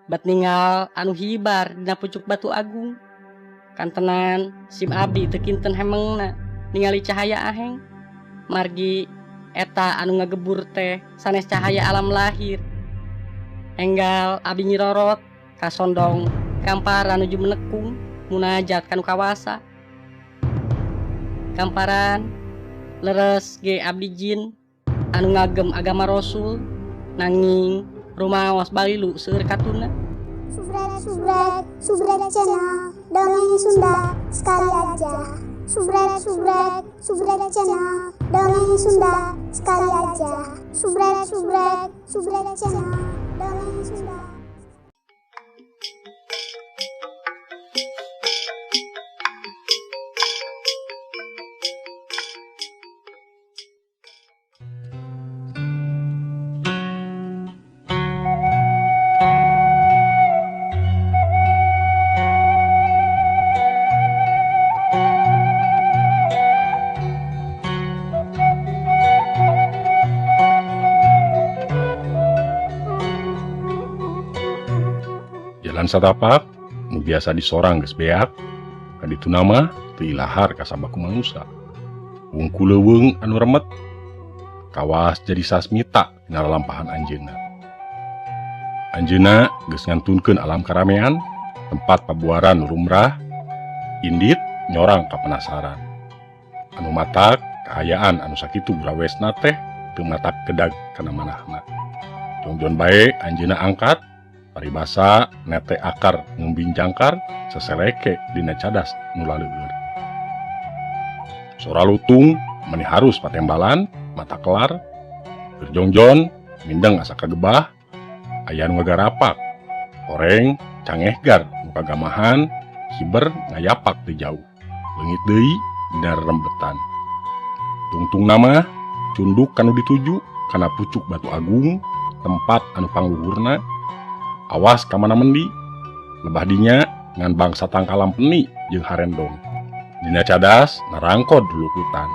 Bet ningal anu hibar dina pucuk batu agung. Kantenan sim abdi teu kinten hemengna ningali cahaya aheng. Margi eta anu ngagebur teh sanes cahaya alam lahir. Enggal abdi nyirorot kasondong kamparan nuju menekung munajat kanu kawasa. Kamparan leres ge abdi jin anu ngagem agama Rasul nanging rumaos balilu seueur katuna. Subscribe, subscribe, subscribe channel Dongeng Sunda sekali aja. Subscribe, subscribe, subscribe channel Dongeng Sunda sekali aja. Subscribe, subscribe, subscribe channel Dongeng Sunda. Jalan satapak nu biasa disorang geus beak, kadituna mah teu ilahar kasaba ku manusa. Wungku leuweung anu remet, kawas jadi sasmita tina lalampahan anjeunna. Anjeunna geus ngantunkeun alam karamean, tempat pabuaran nu lumrah, indit nyorang kapenasaran. Anu matak kaayaan anu sakitu burawesna teh teu matak kedag kana manahna. Jongjon bae anjeunna angkat paribasa nete akar ngumbing jangkar seseleke dina cadas nu laleueur. Sora lutung meni harus patembalan mata kelar keur jongjon mindeng asa kagebah aya nu ngagarapak horeng cangehgar nu kagamahan hiber ngayapak ti jauh leungit deui dina rerembetan. Tungtung nama cunduk kanu dituju kana pucuk batu agung tempat anu pangluhurna. Awas ka mana mendi lebah dinya ngan bangsa tangkalam peni jeung harendong. Dina cadas narangkod lulukutan.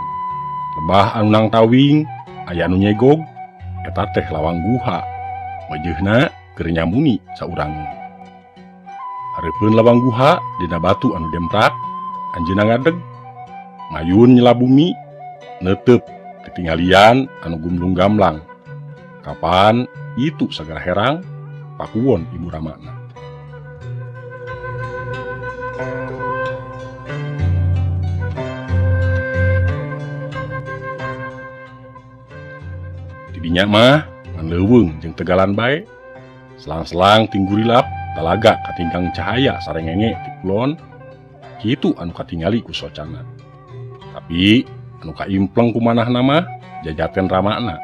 Lebah anu nang tawing aya anu nyegog eta teh lawang guha. Wajeuhna keur nyamuni saurangeun. Hareupeun lawang guha dina batu anu demprak anjeunna ngadeg mayun nyela bumi neuteup ketinggalian anu gumlung gamlang. Kapan itu sagala herang Pakuwon Ibu Ramana. Tidinya mah ngan leuweung jeung tegalan bae. Selang-selang tinggurilap talaga katinggang cahaya sarengenge ti kulon. Kitu anu katingali ku socana. Tapi anu kaimpleng ku manahna mah jajaten ramana.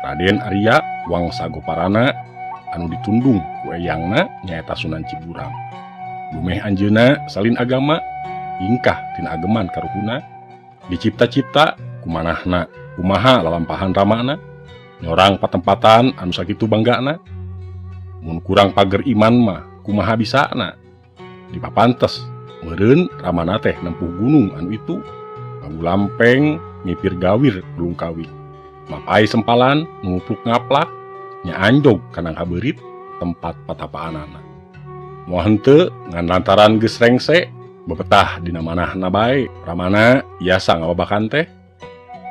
Raden Arya Wangsa Goparana anu ditundung ku eyangna nyaeta Sunan Ciburang. Dumeh anjeunna salin agama, ingkah tina ageman karuhuna, dicipta-cipta kumanahna, kumaha lalampahan ramana, nyorang patempatan anu sakitu banggana, mun kurang pager iman mah kumaha bisana, dipapantes meureun ramana teh nempuh gunung anu itu, ngagulampeng ngipir gawir belungkawi, mapai sempalan ngupluk ngaplak, nya anjog kana kabeurit tempat patapaanana. Moal henteu ngan lantaran geus rengse bebetah dina manahna bae, ramana biasa ngababakan teh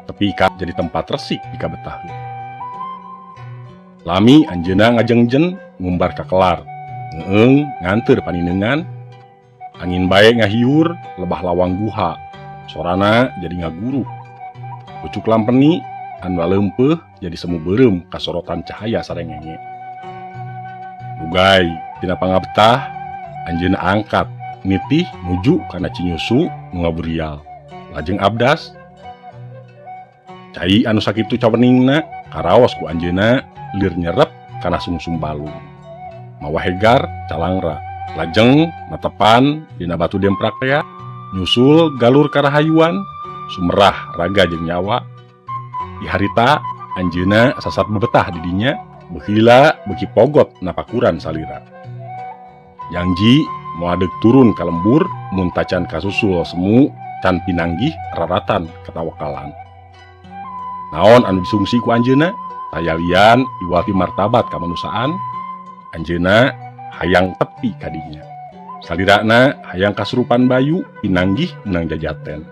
tepi ka jadi tempat resik dikabetah. Lami anjeunna ngajengjen ngumbar kakelar, ngeung nganteur paninengan, angin bae ngahiur lebah lawang guha, sorana jadi ngaguruh. Pucuk lampeni anu leumpeuh jadi semu beureum kasorotan cahaya sarengenge. Dugai tina pangabetah anjeunna angkat nitih nuju kana Cinyusu nu ngaburial. Lajeng abdas. Cai anu sakitu caweningna karaos ku anjeunna lir nyerep kana sungsum balung. Mawa hegar calangra. Lajeng netepan dina batu demprak tea nyusul galur karahayuan sumerah raga jeung nyawa. Di harita anjeunna sasat bebetah di dinya beuki lila beuki pogot napakuran salira. Jangji moal deuk turun ka lembur mun tacan kasusul semu can pinanggih raratan katawakalan. Naon anu disungsi ku anjeunna? Tayalian iwati martabat kamanusaan. Anjeunna hayang tepi kadinya. Salirana hayang kasurupan Bayu pinanggih menang jajaten.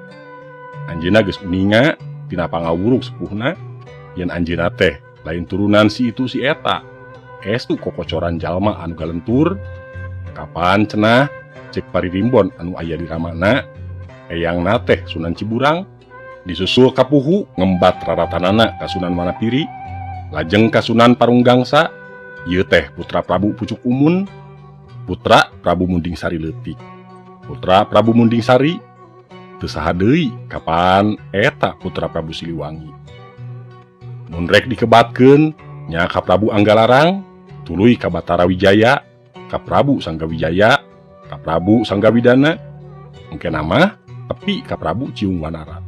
Anjeunna geus uninga tina pangawuruk sepuhna yen anjeunna teh lain turunan si itu si eta. Estu kokocoran jalma anu galentur. Kapan cenah cek paririmbon anu aya di ramana eyangna teh Sunan Ciburang disusul kapuhu ngembat raratanana ka Sunan Wanapiri lajeng ka Sunan Parunggangsa ieu teh putra Prabu Pucuk Umun putra Prabu Mundingsari leutik putra Prabu Mundingsari teu saha deui kapan eta putra Prabu Siliwangi mun rek dikebatkeun nya ka Prabu Anggalarang tuluy ka Batara Wijaya ka Prabu Sanggawijaya ka Prabu Sanggawidana engke nama tepi ka Prabu Ciung Wanara.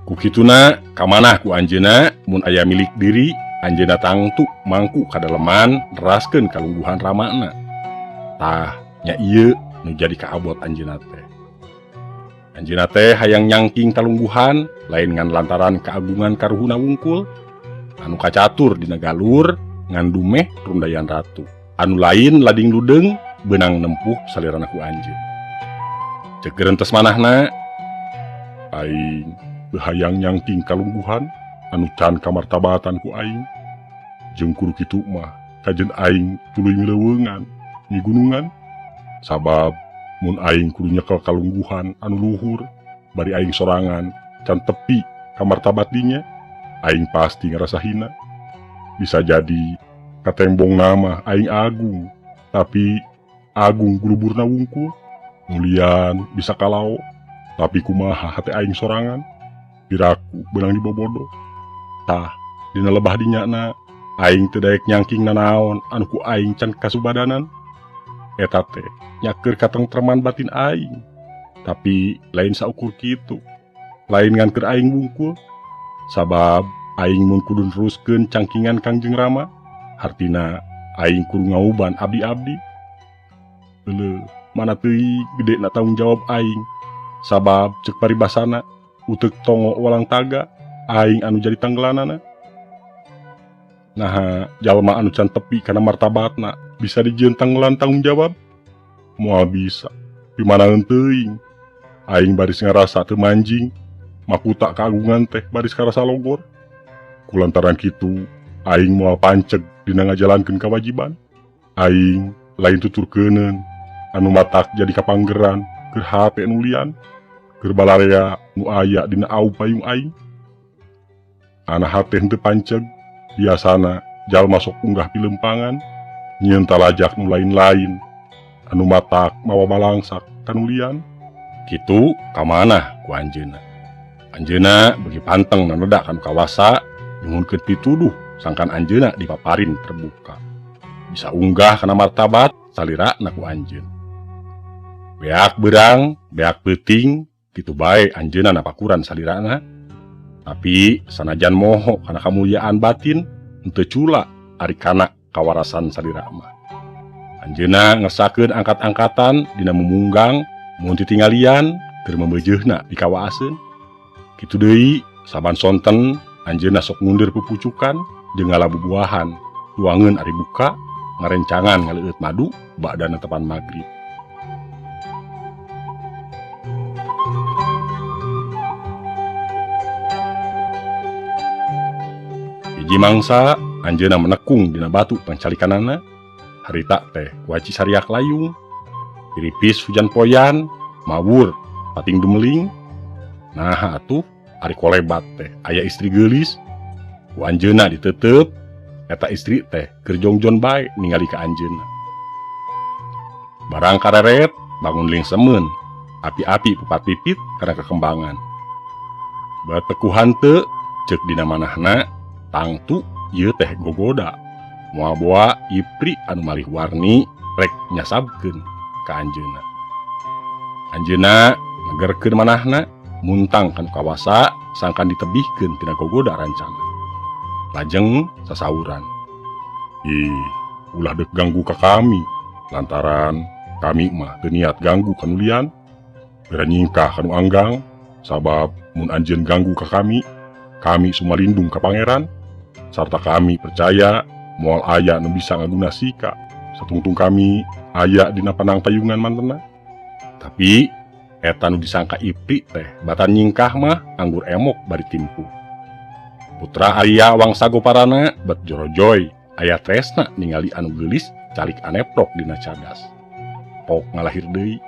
Ku kituna kamanah ku anjeunna mun aya milik diri anjeunna tangtu mangku kadaleman neraskeun kalungguhan ramana. Tah nya ieu nu jadi kaabot anjeunna teh. Anjeunna teh hayang nyangking kalungguhan lain ngan lantaran keagungan karuhuna wungkul anu kacatur dina galur ngan dumeh rundayan ratu anu lain lading ludeng benang nempuh salirana ku anjeun. Cek gerentes manahna aing hayang nyangking kalungguhan anu can kamartabatan ku aing jeung kudu kitu mah kajen aing tuluy mileuweungan di gunungan sabab mun aing kudu nyekel kalungguhan anu luhur bari aing sorangan can tepi kamartabat dinya aing pasti ngarasa hina. Bisa jadi katembong nama aing agung tapi agung guluburna wungkul mulian bisa kalao tapi kumaha hate aing sorangan piraku beunang dibobodo. Tah dina lebah dinyana aing teu daek nyangking nanaon anu ku aing can kasubadanan eta teh nyaker katengtreman batin aing tapi lain saukur kitu lain ngan keur aing wungkul sabab aing mun kudu neruskeun cangkingan Kangjeng Rama hartina aing kudu ngauban abdi-abdi. Euleuh mana teuing gede na tanggung jawab aing sabab cek paribasana uteuk tongo walang taga aing anu jadi tanggelanana. Naha jalma anu can tepi kana martabatna bisa dijieun tanggelan tanggung jawab? Moal bisa. Pimanaeun teuing aing baris ngarasa teu manjing makuta kagungan teh baris karasa logor. Kulantaran kitu aing moal panceg dina ngajalankeun kawajiban. Aing lain tuturkeuneun anu matak jadi kapanggeran keur hate nu lian keur balarea nu aya dina au payung aing. Ana hate henteu panceg biasana jalma sok unggah pilempangan nyieun talajak nu lain-lain anu matak mawa balangsak kanu lian. Kitu kamanah ku anjeunna. Anjeunna beuki panteng naneda kanu kawasa nyuhunkeun pituduh sangkan anjeunna dipaparin terbuka bisa unggah kana martabat salirana ku anjeun. Beak beurang beak peuting kitu bae anjeunna napakuran salirana. Tapi sanajan moho kana kamulyaan batin henteu cula ari kana kawarasan salira mah. Anjeunna ngersakeun angkat-angkatan dina mumunggang mun titinggalian keur memeujeuhna dikawaaseun. Kitu deui saban sonten anjeunna sok ngundir pupucukan jeung ngalabubuahan tuangeun ari buka ngarencangan ngaleueut madu badana tepan magrib. Hiji mangsa anjeunna menekung dina batu pangcalikanana harita teh waci sariak layung piripis hujan poyan mawur pating dumeling. Nah atuh ari kolebat teh aya istri geulis ku anjeunna ditetep eta istri teh keur jongjon bae ningali ka anjeunna. Barang kareret bangun lingsemeun api-api pupat pipit kana kekembangan batekuhan teu ceuk dina manahna tangtu ieu teh gogoda moal-boa ipri anu malih warni rek nyasabkeun ka anjeunna. Anjeunna negerkeun manahna muntang kanu kawasa sangkan ditebihkeun tina gogoda rancana. Lajeng sasauran, ih ulah deuk ganggu ka kami lantaran kami mah teu niat ganggu kanu lian bera nyingkah kanu anggang sabab mun anjeun ganggu ka kami kami sumalindung ka pangeran sarta kami percaya moal aya nu bisa ngaguna sika Satungtung kami aya dina panang payungan mantena. Tapi eta nu disangka Ipri teh batan nyingkah mah anggur emok bari timpuh. Putra Arya Wangsa Goparana bet jorojoy aya tresna ningali anu geulis calik aneprok dina cadas. Pok ngalahir deui.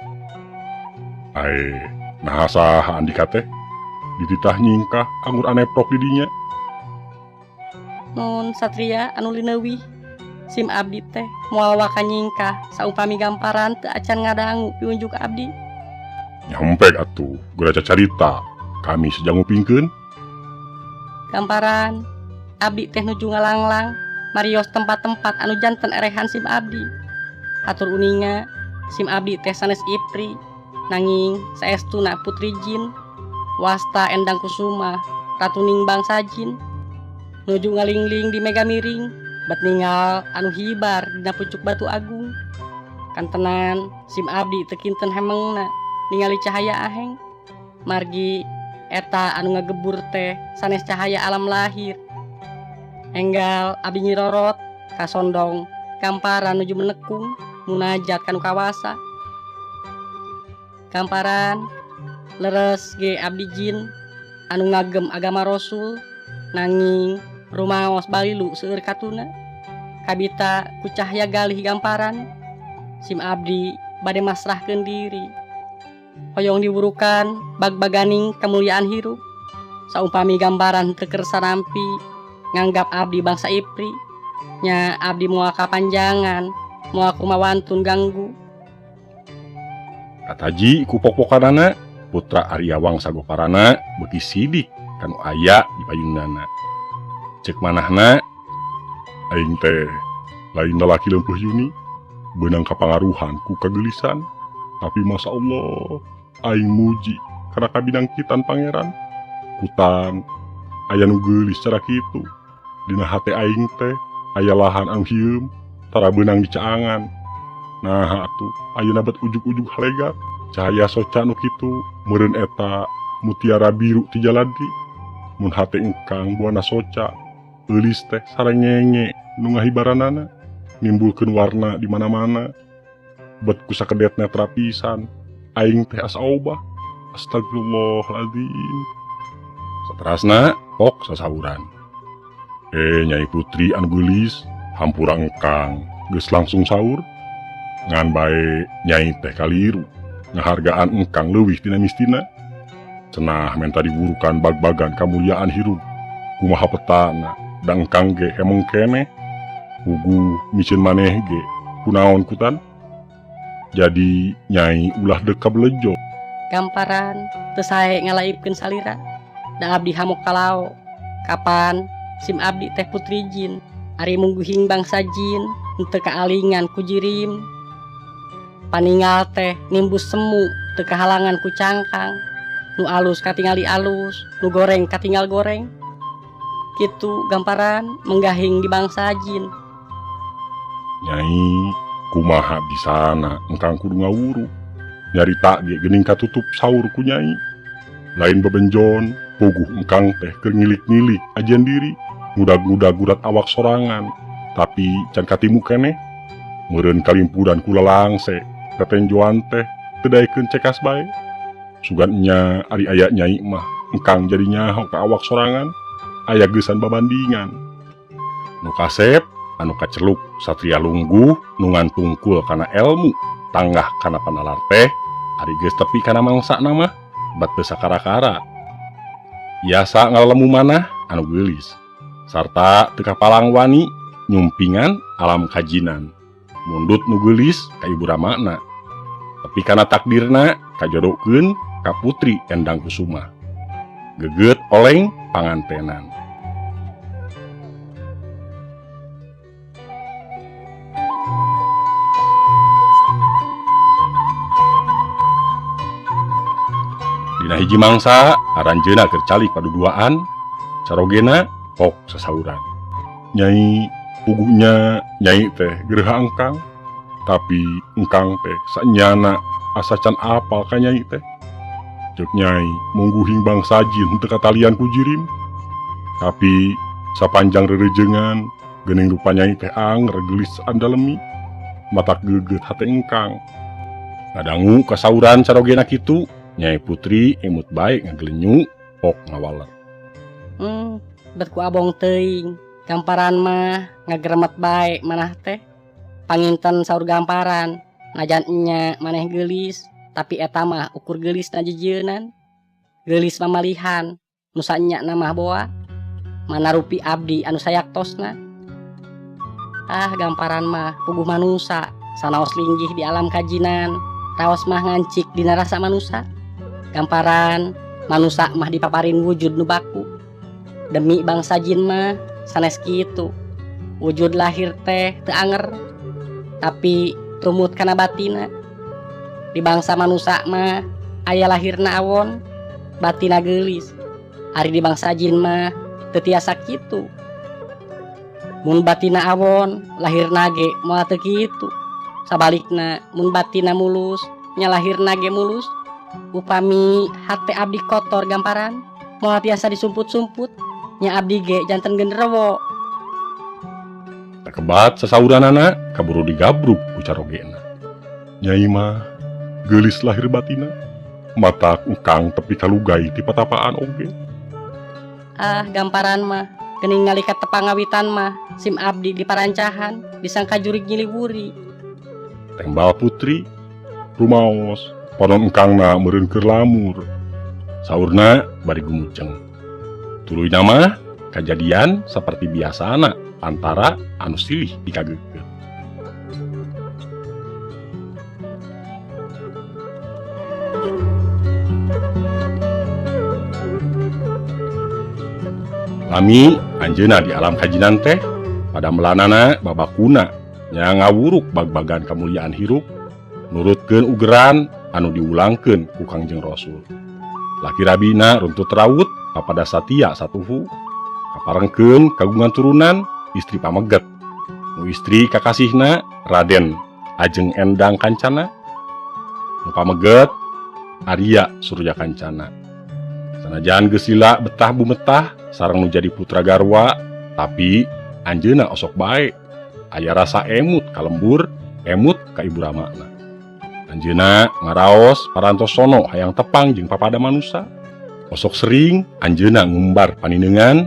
Ae, naha saha Andika teh dititah nyingkah anggur aneprok di dinya. Nun satria anu lineuwih sim abdi teh moal waka nyingkah saupami gamparan teu acan ngadangu piunjuk abdi. Nyampe atuh geura carita kami sejang ngupingkeun. Gamparan abdi teh nuju ngalanglang marios tempat-tempat anu janten erehan sim abdi. Hatur uninga sim abdi teh sanes Ipri nanging saestuna putri jin wasta Endang Kusuma ratuning bangsa jin. Nuju ngalingling di mega miring bet ningal anu hibar dina pucuk batu agung. Kantenan sim abdi teu kinten hemengna ningali cahaya aheng. Margi eta anu ngagebur teh sanes cahaya alam lahir. Enggal abdi nyirorot kasondong kamparan nuju menekung munajat kanu kawasa. Kamparan leres ge abdi jin anu ngagem agama rasul nanging rumaos balilu seueur katuna. Kabita ku cahya galih gamparan sim abdi bade masrahkeun diri. Hoyong diwurukan bag-baganing kemuliaan hirup. Saumpami gambaran teu kersa nampi nganggap abdi bangsa Ipri nya abdi moal kapanjangan moal kumawantun ganggu. Kataji ku pok-pokanana putra Arya Wangsa Goparana beuki sidik kanu aya di payunana. Cek manahna aing teh lain lalaki leumpeuh yuni beunang kapangaruhan ku kageulisan. Tapi masa Allah aing muji kana kabinangkitan pangeran. Kutan aya nu geulis cara kitu. Dina hate aing teh aya lahan anu hieum tara beunang dicaangan. Nah atuh ayeuna bet ujug-ujug halegat cahaya soca nu kitu meureun eta mutiara biru ti jaladri. Mun hate engkang buana soca eulis teh sarengenge nu ngahibaranana nimbulkeun warna di mana-mana. Bet ku sakedetna terapisan aing teh asa obah. Astagfirullahaladzim. Saterasna pok sasawuran. Nyai putri anu geulis hampura engkang geus langsung sahur. Ngan bae nyai teh kaliru ngahargaan engkang leuwih tina mistina. Cenah menta diwurukan bag-bagan kamuliaan hirup. Kumaha petana da engkang ge hemeng keneh. Puguh miceun maneh ge kunaon kutan. Jadi nyai ulah dek kabelejo. Gamparan teu sae ngalaibkeun salira. Da abdi hamok kalao. Kapan sim abdi teh putri jin. Ari mungguhing bangsa jin henteu kaalingan ku jirim. Paningal teh nimbus semu teu kahalangan ku cangkang. Nu alus katingali alus, nu goreng katingal goreng. Kitu gamparan menggahing di bangsa jin. Nyai kumaha bisana engkang kudu ngawuru. Nyarita ge geuning katutup saur ku nyai. Lain bebenjon, puguh engkang teh keur ngilik-ngilik ajian diri, ngudag-ngudag gurat awak sorangan. Tapi can katimu keneh. Meureun kalimpuran ku lalangse, tetenjoan teh teu daekeun cekas bae. Sugan nya ari aya nyai mah engkang jadi nyaho ka awak sorangan, aya geusan babandingan. Nu kasep anu kaceluk satria lungguh nu ngantungkul kana elmu tanggah kana panalar teh ari geus tepi kana mangsana mah bat teu sakara-kara. Biasa ngalemu manah anu geulis sarta teu kapalang wani nyumpingan alam kajinan. Mundut nu geulis ka ibu ramana. Tapi kana takdirna kajodokeun ka putri Endang Kusuma. Geget oleng pangantenan. Dina hiji mangsa aranjeuna keur calik paduduaan, carogena pok sasauran. Nyai puguhnya nyai teh geureuh engkang, tapi engkang teh sanyana asa can apal ka nyai teh. Ceuk nyai mungguhing bangsa jin teu katalian ku jirim. Tapi sapanjang rerejengan geuning rupa nyai teh anger geulis andalemi. Matak geget hate engkang. Ngadangu kasauran carogena kitu, Nyai Putri emut bae ngagelenyu pok ngawaler. Bet ku abong teuing, gamparan mah ngageremet bae manah teh. Panginten saur gamparan, najan nya maneh geulis, tapi eta mah ukur geulis na jejeunan. Geulis mamalihan, nu sanya na mah boa. Mana rupi abdi anu sayaktosna. Ah, gamparan mah puguh manusa, sanaos linggih di alam kajinan, raos mah ngancik dina rasa manusa. Gamparan manusa mah dipaparin wujud nu baku. Demi bangsa jin mah sanes kitu. Wujud lahir teh teu anger, tapi tumut kana batina. Di bangsa manusa mah aya lahirna awon, batina geulis. Ari di bangsa jin mah teu tiasa kitu. Mun batina awon, lahirna ge moal teu kitu. Sabalikna mun batina mulus, nya lahirna ge mulus. Upami hate abdi kotor gamparan, moal tiasa disumput-sumput, nya abdi ge janten genderowo. Takebat sasauranana kaburu digabruk ku carogena. Nyai mah geulis lahir batina, matak engkang tepi kalugai ti patapaan oge. Ah, gamparan mah geuning ngalika tepangawitan mah sim abdi diparancahan disangka jurig nyiliwuri. Tembal Putri rumaos panon engkangna meureun keur lamur. Saurna bari gumuceng. Tuluyna mah kajadian saperti biasana antara anu silih dikageugeuh. Lami anjeunna di alam kajinan teh pada melanana babakuna nya ngawuruk bag-bagan kamuliaan hirup nurutkeun ugeran anu diulangkeun ku Kangjeng Rasul. Laki rabina runtut raut papada satia satuhu kaparengkeun kagungan turunan istri pameget. Nu istri kakasihna Raden Ajeng Endang Kancana, nu pameget Arya Surya Kancana. Sanajan geus lila betah bumetah sareng nu jadi putra garwa, tapi anjeunna osok bae aya rasa emut ka lembur, emut ka ibu ramana. Anjeunna ngaraos parantos sono hayang tepang jeung papada manusa. Osok sering anjeunna ngumbar paninengan,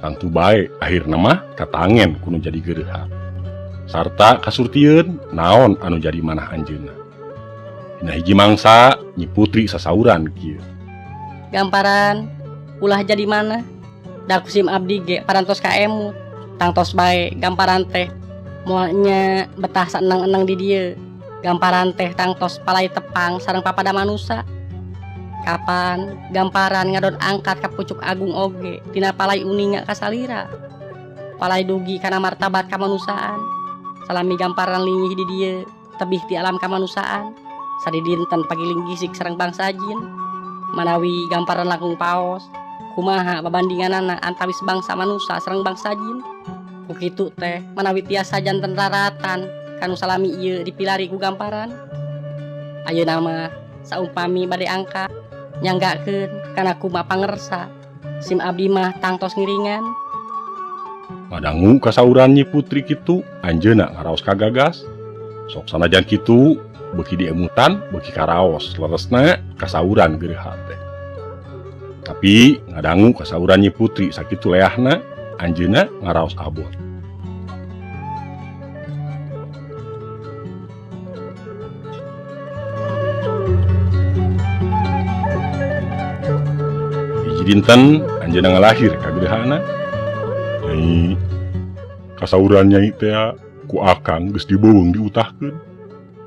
tangtu bae akhirna mah katangen ku nu jadi geureuha. Sarta kasurtieun naon anu jadi manah anjeunna. Dina hiji mangsa Nyi Putri sasauran kieu. Gamparan ulah jadi mana? Da ku sim abdi ge parantos ka emut. Tangtos bae gamparan teh moal nya betah saenang-enang di dieu. Gamparan teh tangtos palai tepang sareng papada manusa. Kapan gamparan ngadon angkat ka pucuk agung oge tina palai uninga ka salira. Palai dugi kana martabat kamanusiaan. Salami gamparan linggih di dieu tebih ti alam kamanusiaan. Sadidinten pagiling gisik sareng bangsa jin. Manawi gamparan langkung paos kumaha babandinganana antawis bangsa manusa sareng bangsa jin. Ku kitu teh manawi tiasa janten raratan kanu salami ieu dipilari ku gamparan. Ayeuna mah saumpami bade angka nyanggakeun kana kumaha pangersa sim abdi mah tangtos ngiringan. Madangu kasauran Nyi Putri kitu anjeunna ngaraos kagagas. Sok sanajan kitu beuki diemutan beuki karaos leresna kasauran geureuh teh. Tapi ngadangu kasauran Nyi Putri sakitu leahna anjeunna ngaraos abot. Hiji dinten anjeunna ngalahir ka geureuhana. Nyai, kasauran nyai teh ku akang geus dibeuweung diutahkeun.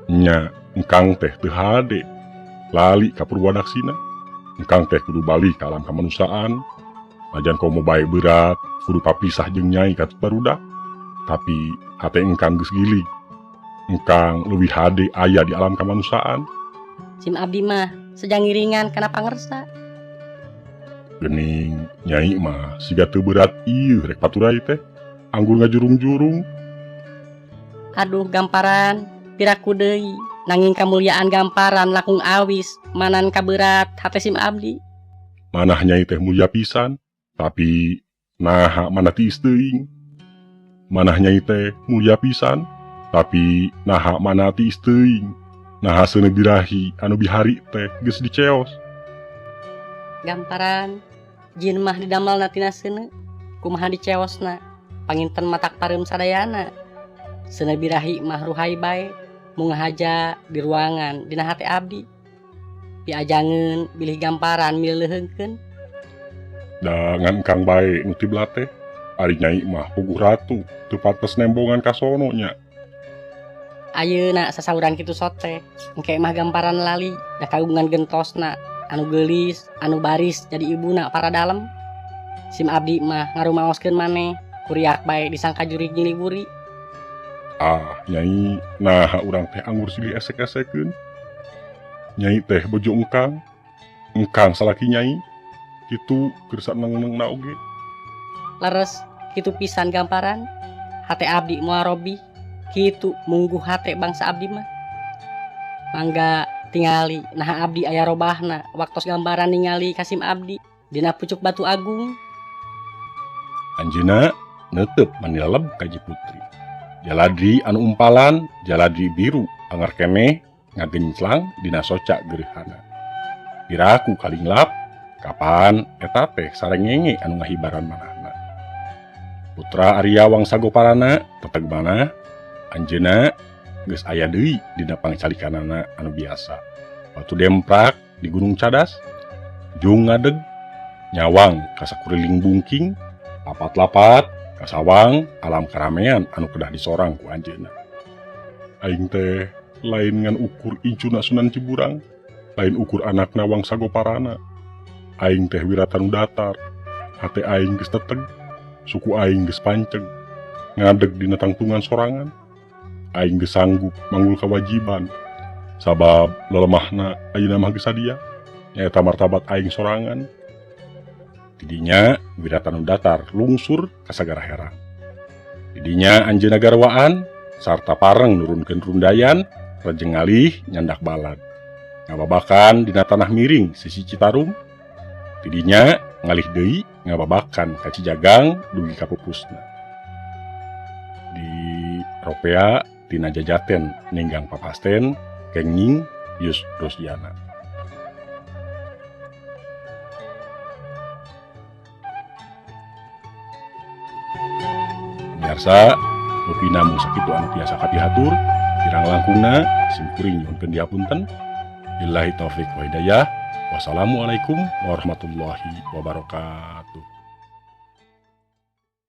Nya engkang teh teu hade lali ka Purwadaksina. Engkang teh kudu balik ka alam kamanusiaan. Najan komo bae berat kudu papisah jeung nyai ka barudak. Tapi hate engkang geus gilig. Engkang leuwih hade aya di alam kamanusiaan. Sim abdi mah sejang ngiringan kana pangersa. Geuning nyai mah siga teu berat ieu rek paturai teh. Anggur ngajurung-jurung. Aduh gamparan piraku deui nanging kamuliaan gamparan langkung awis manan kaberat hate sim abdi. Manah nyai teh mulia pisan, tapi naha mana tiis teuing. Manah nyai teh mulia pisan, Tapi naha mana tiis teuing. Naha seuneu birahi anu bihari teh geus diceos. Gamparan jin mah didamelna tina seuneu, kumaha dicewosna panginten matak pareum sadayana. Seuneu birahi mah ruhai bae, mung ngahaja di ruangan dina hate abdi. Piajangeun bilih gamparan mileuheungkeun. Da ngan kang bae nu tiblat teh, ari nyai mah puguh ratu, teu pantes nembongan ka sono nya. Ayeuna sasauran kitu sote, engke mah gamparan lali da kagungan gentosna anu geulis, anu baris jadi ibuna para dalem. Sim abdi mah ngarumaoskeun maneh, kuriak bae disangka jurig nyiliburi. Ah, nyai, naha urang teh anggur silih esek-esekeun. Nyai teh bojo engkang, engkang salaki nyai, kitu keur saneng-nengna oge. Leres kitu pisan gamparan, hate abdi moal robih. Kitu mungguh hate bangsa abdi mah. Mangga tingali naha abdi aya robahna waktos gambaran ningali kasim abdi dina pucuk batu agung. Anjeunna neuteup manileleb ka Ji Putri. Jaladri anu umpalan, jaladri biru anger keneh ngagenclang dina soca gerhana. Piraku kalinglap, kapan eta teh sarengenge anu ngahibaran manahna. Putra Arya Wangsa Goparana teteg manah, anjeunna geus aya deui dina pangcalikanana anu biasa. Batu demprak di Gunung Cadas, jung ngadeg, nyawang ka sakuriling bungking, lapat-lapat kasawang alam karamean anu kedah disorang ku anjeunna. Aing teh lain ngan ukur incuna Sunan Ciburang, lain ukur anakna Wangsa Goparana. Aing teh wiratanu datar, hate aing geus teteg, suku aing geus panceg, ngadeg dina tangtungan sorangan. Aing geus sanggup manggul kewajiban, sabab lelemahna ayeuna mah geus sadia, nyaeta martabat aing sorangan. Tidinya wiratanu datar lungsur ka sagara herang. Tidinya anjeunna garwaan sarta pareng nurunkeun rundayan, rejeng ngalih nyandak balad. Ngababakan dina tanah miring sisi Citarum. Tidinya ngalih deui ngababakan ka Cijagang dugi ka pupusna. Di Ropea tina Jajaten ninggang papasten kenging Yus Rosdiana. Pemirsa, rupina mung sakitu anu tiasa kapihatur, kirang langkungna simkuring nyuhunkeun dihapunten. Billahi taufik wa hidayah. Wassalamualaikum warahmatullahi wabarakatuh.